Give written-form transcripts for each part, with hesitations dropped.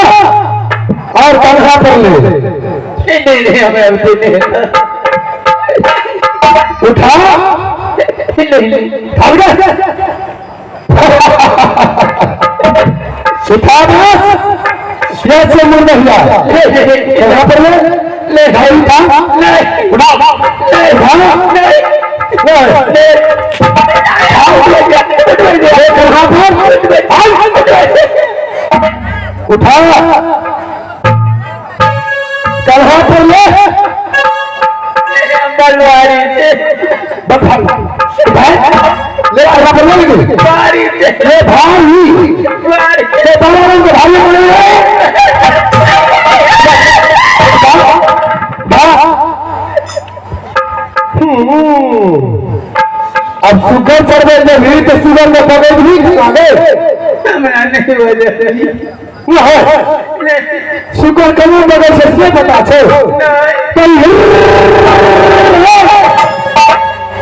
और तनखा पर ले। नहीं हमें नहीं उठा उठा बस से मुड़ नहीं तनखा पर ले ले भाई उठा ले उठा उठा ले तनखा पर उठा कन्हा पर ले बलवारी से भाई ले कन्हा पर ले भारी से ले भाई ले बाबा के भाई बोले अब सुगर चढ़बे जब भी तो सुगर में पकड़ भी आगे हमरा नहीं बजे सुगर कमो बगल से से पता छे तो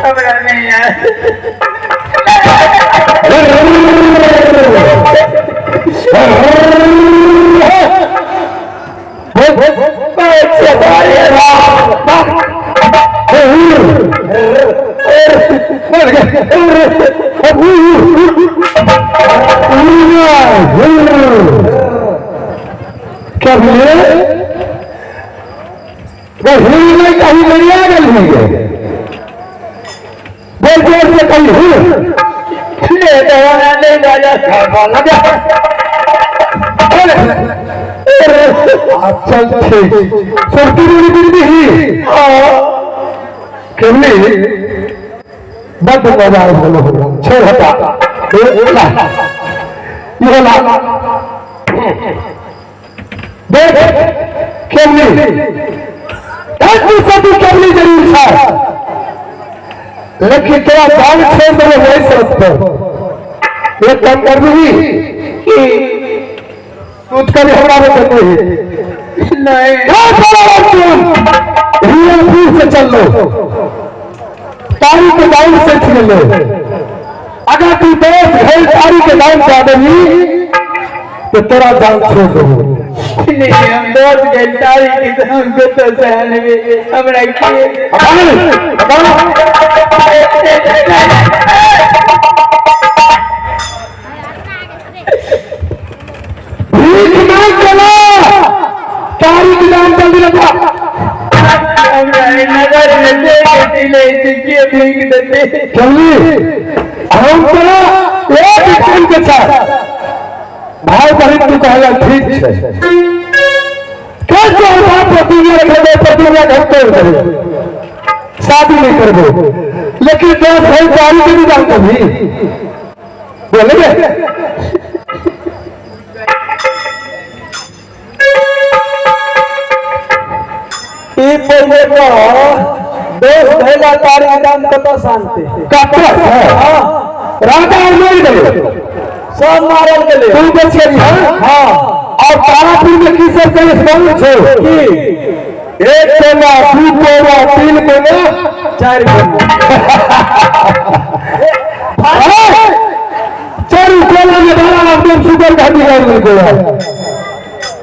हमरा नहीं यार। क्या बोले वो हिल नहीं कहीं बढ़िया गल हुई है बोल जोर से कहीं हुई ले तो हमरा नहीं बाजा चल ठीक सुरती रूड़ी बिरबी ही केवली बड मजा आयल हो छोड़ हटा ला ये ला देख केवली एक सदी केवली जरूर था लेकिन तेरा जान छोड़ दो वही शर्त पर एक काम कर दी कि दूध का भी हमरा में करनी है नहीं रियल से चल लो तारी के दाम से छीन लो। अगर तू 10 घंटे तारी के दाम दे देगी तो तेरा जान छोड़ दो। नहीं हम 10 घंटा की दाम को तो सहन में हमरा के भीख मांग चला तारी के दाम जल्दी लगा। हमरा नगर में के ले के भीख देते जल्दी हम चला एक टाइम के साथ भाई बहन तू कहला ठीक है कैसे बाप प्रतिज्ञा रखे प्रतिज्ञा घर तोड़ दे शादी नहीं करबो लेकिन 10 भाई तारी के नहीं दाम कभी बोले ई पहले तो दोष भैला तारी दाम कत शांति कत राजा मर गए सब मारल गेले तू बच गई हां हां। और तारापुर में की सब से मालूम छे की 1 कोना 2 कोना 3 कोना 4 कोना 4 कोना में बारह लाख सुगर घाटी गई को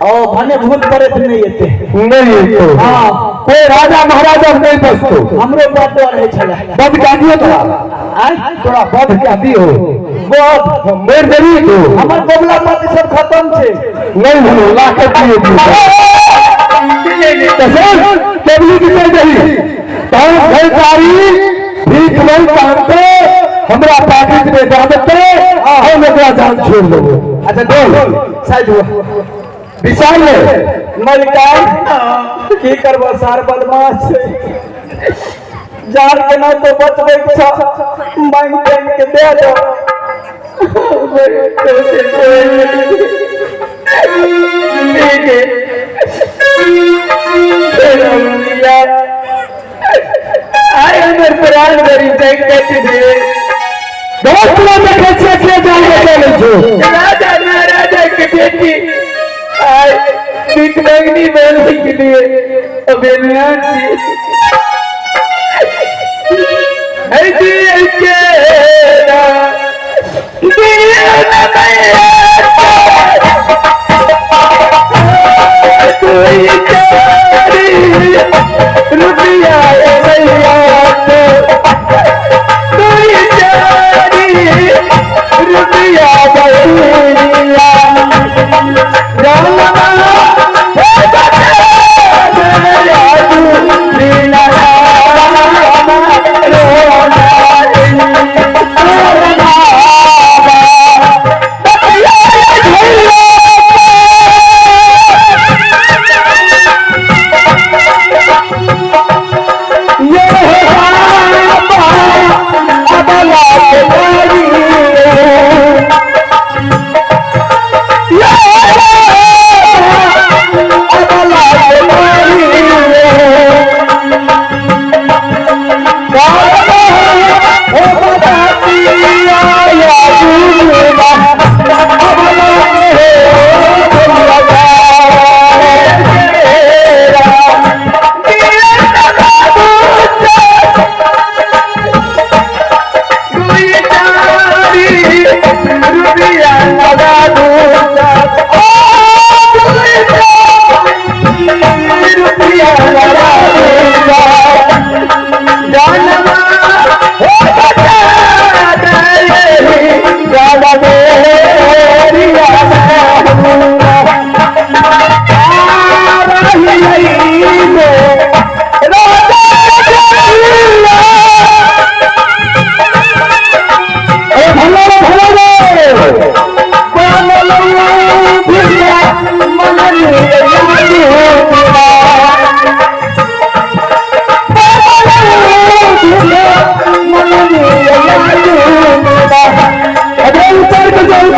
ओ भने भूत पड़े नहीं एते नहीं तो हां कोई राजा महाराजा नहीं बसतो हमरो बात रहे छला बद का दियो तोरा आय तोरा बद का दियो बद मर देबी तो हमर बबला पाती सब खत्म छे नहीं हो लाख दिए दियो तो सुन केबली की कोई दही 10 घैल तारी भीख नहीं मांगते हमरा पाकिट में दे देते हम एकरा जान छोड़ देबो। अच्छा बोल साइड हुआ। विचार ले। मलिकार की करबो सार बदमाश छै जान के ना तो बचबै के छ मांग तांग के दे दो। आइ हमर प्राण गरीब काटि दे। बहुत पूरा देखै छियै के जान बचा लै छौ। राजा महाराजा के बेटी आइ भीख मंगनी बनने के लिए अभिमान छी। है दिल के ना दिल न मैया तुई चारी रुपया मैया तो तुई चारी रुपया मैया जानमा अरे ऊपर के जाओ।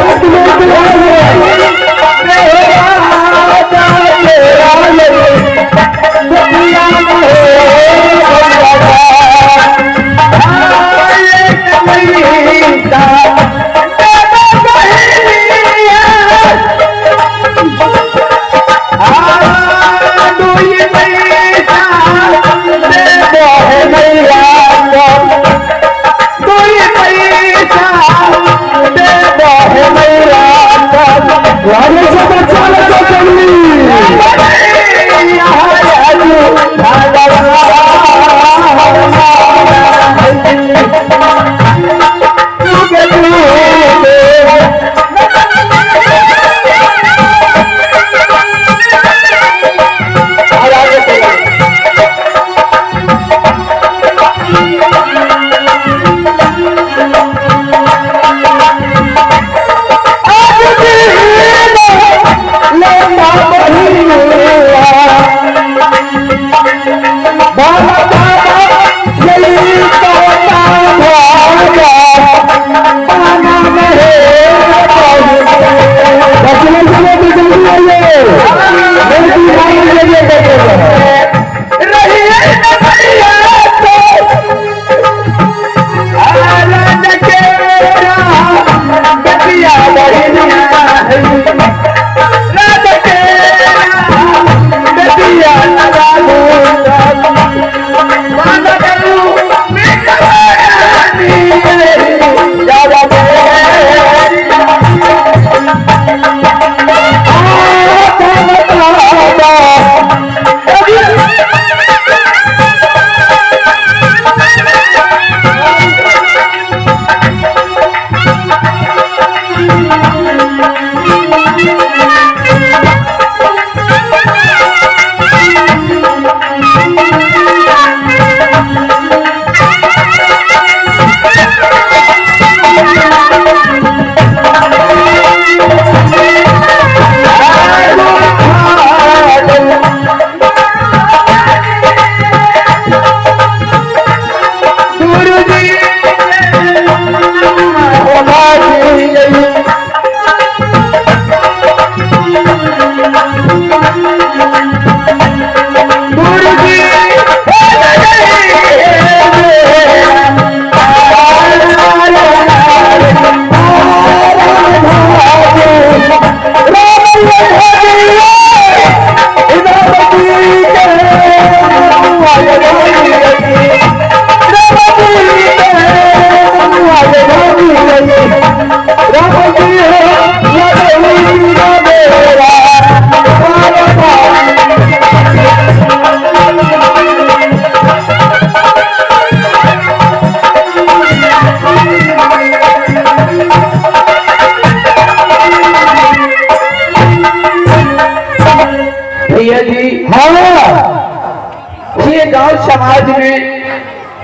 छियै गांव समाज में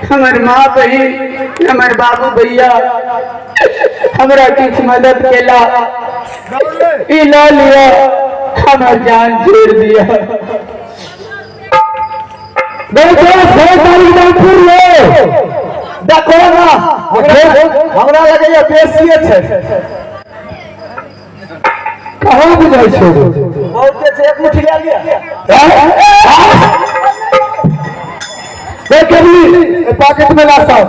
हमर माँ बहिन हमर बाबू भैया हमरा किछु मदद केला, ई लऽ लिअ, हमर जान छोड़ दिया। नहीं दोस्त है तारीख दाम पुर ले। देखो ना, हमरा लगैया बेसिए छै। कहाँ बुझाइ छै? बहुते छै, एक मुट्ठी लए लिअ। देख अभी पॉकेट में ला साहब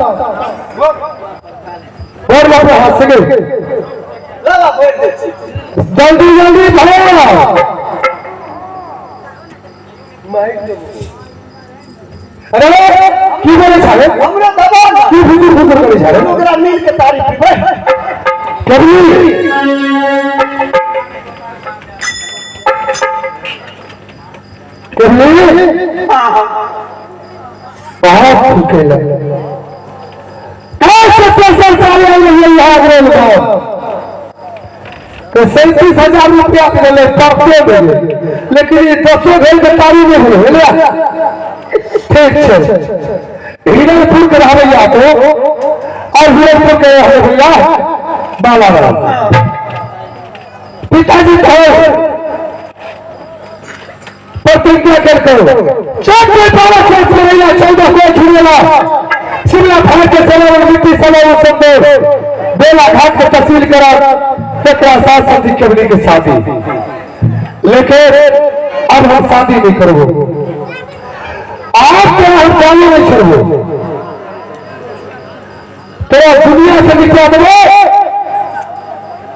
और बाबू हाथ से गए। ला ला, भरि दै छी। जल्दी जल्दी भरो। अरे की बोले छाले? हमरा दबा ना। की फुजुर फुजुर करे छाले? ओकरा मिल के तारीफ पीबै। कभी कभी बहुत ठीक है। कैसे पैसा सारे आई रही है रोल को तो 37,000 रुपया के दिले परते देले, लेकिन ये दसो घर के तारी नहीं हुए लिया। ठीक है, हिरणपुर के रहबैया तो और हिरणपुर के रहबैया बाला बाला पिताजी कहो प्रतिज्ञा कर करो चौक में बारह खेत में रहिया 14 को छुड़ेला शिमला भाग के सलावन मिट्टी सलावन संदोर बेला घाट के तहसील करा तकरा साथ साथी कबरी के शादी, लेकिन अब हम शादी नहीं करबो, आप तो हम जाने नहीं छोड़बो, तेरा दुनिया से निकला देबो,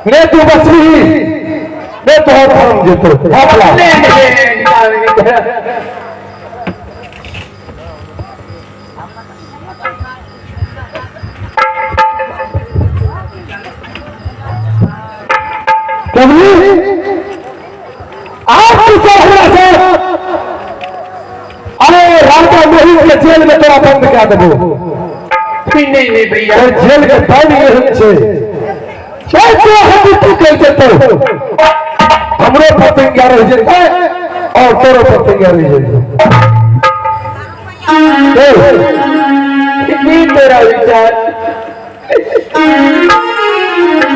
ने तू बसबी ने तोहर धर्म जेतो। कबली आप तो हमरा से अरे राजा मोहित के जेल में तोरा बंद करा देबो। नहीं नहीं भैया, और जेल के बंद एहन छै चाहे तो हम तू कह जेतो, हमरो प्रतिज्ञा रह जेतै और तोरो प्रतिज्ञा रह जेतै। की तोरा विचार?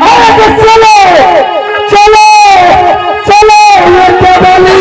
अरे चलो चलो चलो ये कबली